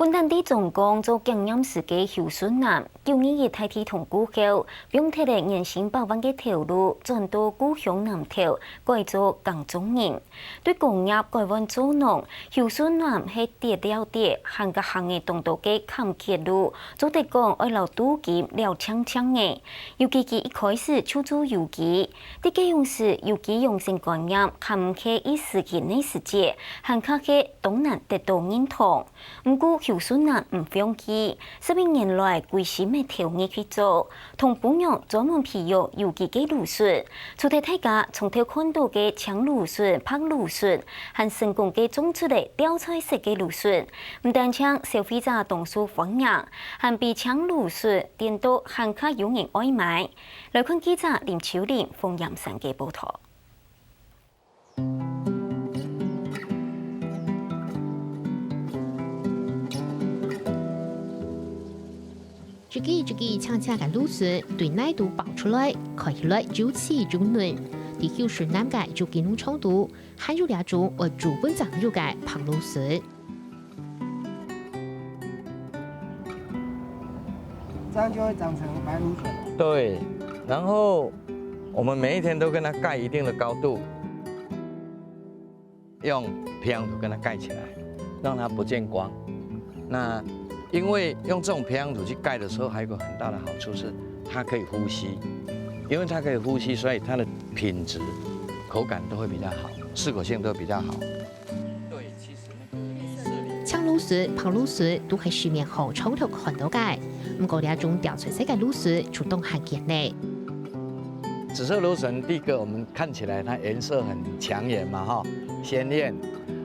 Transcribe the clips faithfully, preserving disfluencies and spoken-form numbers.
本旦在中鋼做檢驗師个邱順男，九二一大地動過後，放忒了年薪百萬个頭路，轉到故鄉南投，改做耕種人。對工業改換做農，邱順男係跌了跌，還較行个當多个坎坷路，做得講愛摎鍍金尞淨淨个。尤其佢一開始就做有機，在該央時有機養生觀念還毋係一時興个時節，還較係當難得到認同。 毋過邱順男毋放棄，十一年來歸心个投入去做，同餔娘專門培育有機个蘆筍。除忒大家常透看到个青蘆筍、白蘆筍，還成功个種出了吊菜色个蘆筍，毋單淨消費者當受歡迎，還比青蘆筍顛倒還較有人愛買。來看記者林秋玲、馮炎山个報導。 一支一支青青个蘆筍對泥肚爆出來，看起來又細又嫩。在邱順男个有機農場肚，還有這種愛逐本正有个白蘆筍。這樣就會長成白蘆筍了。對，然後我們每一天都跟它蓋一定的高度，用平土跟它蓋起來，讓它不見光。那因為用這種平土去蓋的時候，還有一個很大的好處是它可以呼吸，因為它可以呼吸，所以它的品質、口感都會比較好，適口性都會比較好。對，其實那個綠色的 青蘆筍、白蘆筍都係市面好常透看到个，毋過這種吊菜色个蘆筍就當罕見咧。紫色蘆筍，第一個我們看起來它顏色很搶眼嘛，哈，鮮豔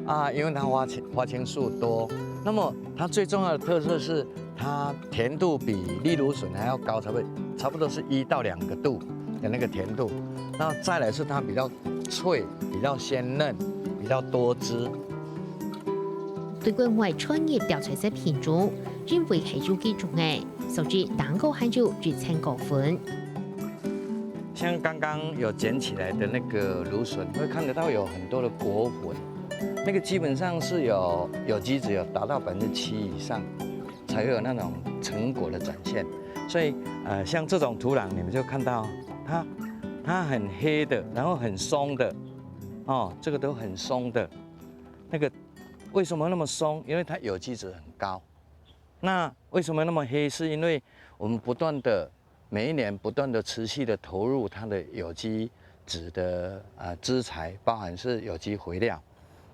啊，因為它花青花青素多。那麼它最重要的特色是，它甜度比綠蘆筍還要高，差不多差不多是一到兩個度的那個甜度。那再來是它比較脆，比較鮮嫩，比較多汁。 對國外傳入吊菜色品種，因為係有機種个，所以單個還有一層高分。像剛剛有撿起來的那個蘆筍，會看得到有很多的果粉，那個基本上是有有機質有達到百分之七以上，才會有那種成果的展現。所以，呃，像這種土壤，你們就看到它，它很黑的，然後很鬆的，哦，這個都很鬆的，那個 為什麼那麼鬆？因為它有機質很高。那為什麼那麼黑？是因為我們不斷的每一年不斷的持續的投入它的有機質的啊資材，包含是有機肥料。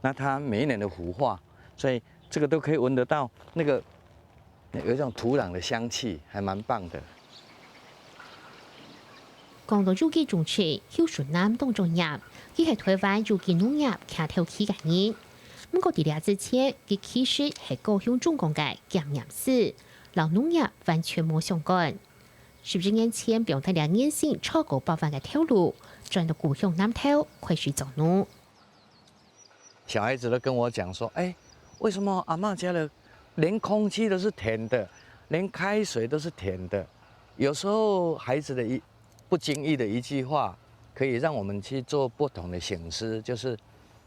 那它每一年的腐化，所以這個都可以聞得到那個有一種土壤的香氣，還蠻棒的。講到有機種植，邱順男當專業，佢係臺灣有機農業擎頭旗个人。毋過在這之前，佢其實係高雄中鋼个檢驗師，摎農業完全無相關。十一年前，放忒了年薪超過百萬个頭路，轉到故鄉南投，開始做農。 小孩子都跟我講說：「哎，為什麼阿嬤家的連空氣都是甜的，連開水都是甜的？」有時候孩子的一不經意的一句話，可以讓我們去做不同的省思，就是，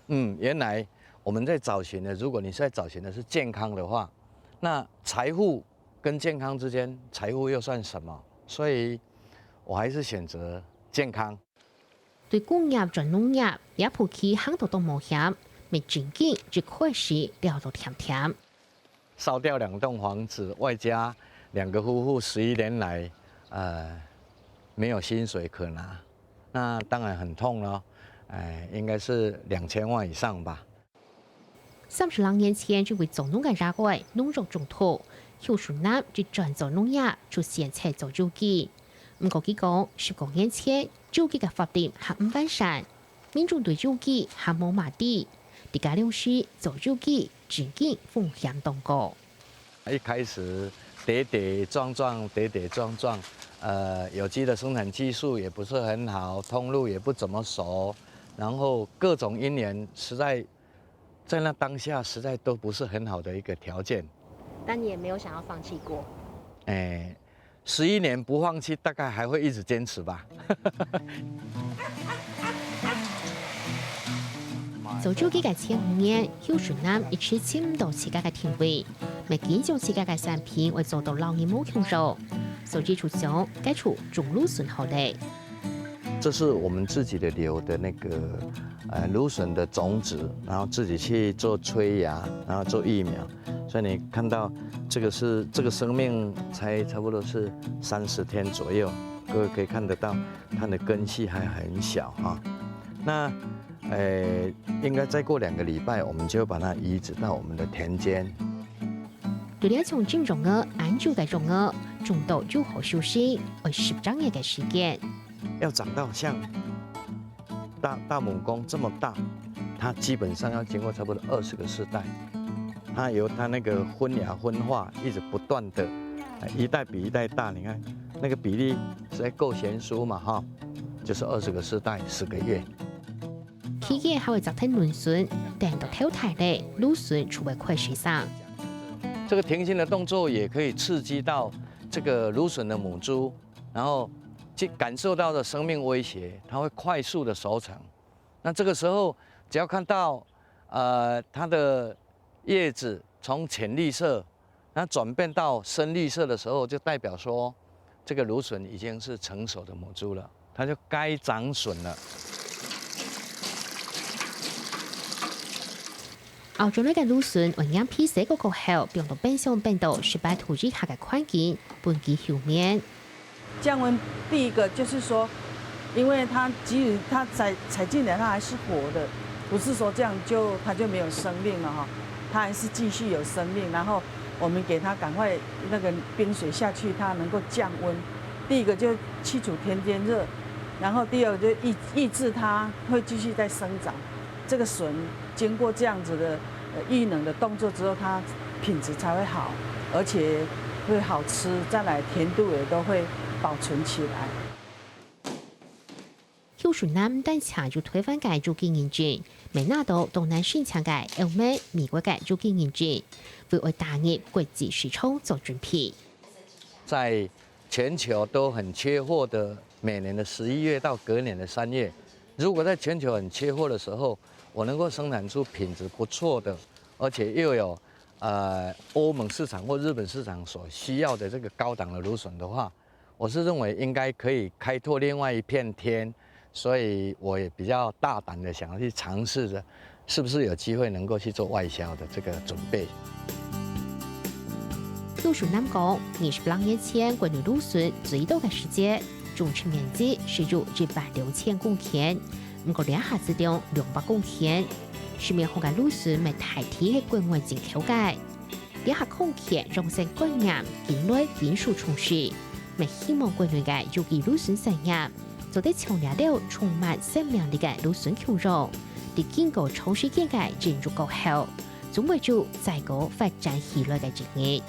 嗯，原來我們在找尋的，如果你是在找尋的是健康的話，那財富跟健康之間，財富又算什麼？所以我還是選擇健康。 對工業轉農業，這步棋行到當冒險，乜正經一開始尞到恬恬。燒掉兩棟房子，外加兩個夫婦十一年來，呃，沒有薪水可拿，那當然很痛咯。哎，應該是兩千萬以上吧。 三十零年前，因為做農个爺哀農藥中毒，邱順男一轉做農業，就選擇做有機。毋過佢講，十過年前，有機个法令還毋完善，民眾對有機還無麼知。在該央時做有機，正經風險當高。一開始跌跌撞撞，跌跌撞撞，呃，有機的生產技術也不是很好，通路也不怎麼熟，然後各種因緣實在 在那當下實在都不是很好的一個條件。但你也沒有想要放棄過。哎，十一年不放棄，大概還會一直堅持吧。到手機个前五年，邱順南一直尋毋到自家个定位，乜緊張自家个產品會做到摎人無共樣，所以就想改做種蘆筍好了。这是我们自己的留的那个呃芦笋的种子，然后自己去做催芽，然后做育苗。所以你看到这个是这个生命才差不多是三十天左右，各位可以看得到它的根系还很小哈。那呃应该再过两个礼拜，我们就把它移植到我们的田间。對這種種種个恁久个種个，種到有好收成，愛十隻月个時間。要長到像大大拇公这么大，它基本上要经过差不多二十个世代，它由它那个分芽分化一直不断的，一代比一代大。你看那个比例实在够悬殊嘛哈，就是二十个世代十个月。企業還會摘忒蘆筍，等到頭大了，蘆筍就會開始生。这个停心的动作也可以刺激到这个芦笋的母猪，然后去感受到的生命威胁，它会快速的熟成。那这个时候，只要看到呃它的叶子从浅绿色，那转变到深绿色的时候，就代表说这个芦笋已经是成熟的母猪了，它就该长笋了。澳洲个蘆筍會䀴皮洗過過後，放到冰箱冰到十八度以下个環境，分佢休眠。降温第一个就是说，因为它即使它采采进来，它还是活的，不是说这样就它就没有生命了哈，它还是继续有生命。然后我们给它赶快那个冰水下去，它能够降温。第一个就去除天间热，然后第二个就抑抑制它会继续再生长。这个笋经过这样子的呃育能的动作之后，它品质才会好，而且会好吃，再来甜度也都会保存起来。邱順南毋單淨有台灣个有機認證，乜拿到東南申請个歐盟、美國个有機認證，為愛打入國際市場做準備。在全球都很缺货的每年的十一月到隔年的三月，如果在全球很缺货的时候，我能够生产出品质不错的，而且又有呃欧盟市场或日本市场所需要的这个高档的芦笋的话，我是认为应该可以开拓另外一片天，所以我也比较大胆的想要去尝试着，是不是有机会能够去做外销的这个准备。邱順南講，二十六年前國內蘆筍最多个時節，種植面積係有一萬六千公頃，毋過這下只種兩百公頃。市面項个蘆筍乜大體係國外進口个。這下空氣讓生感染，近來緊受重視，乜希望國內个有機蘆筍產業做得像這兜充滿生命力个蘆筍共樣，在經過長時間个孕育過後，總會有再過發展起來个一日。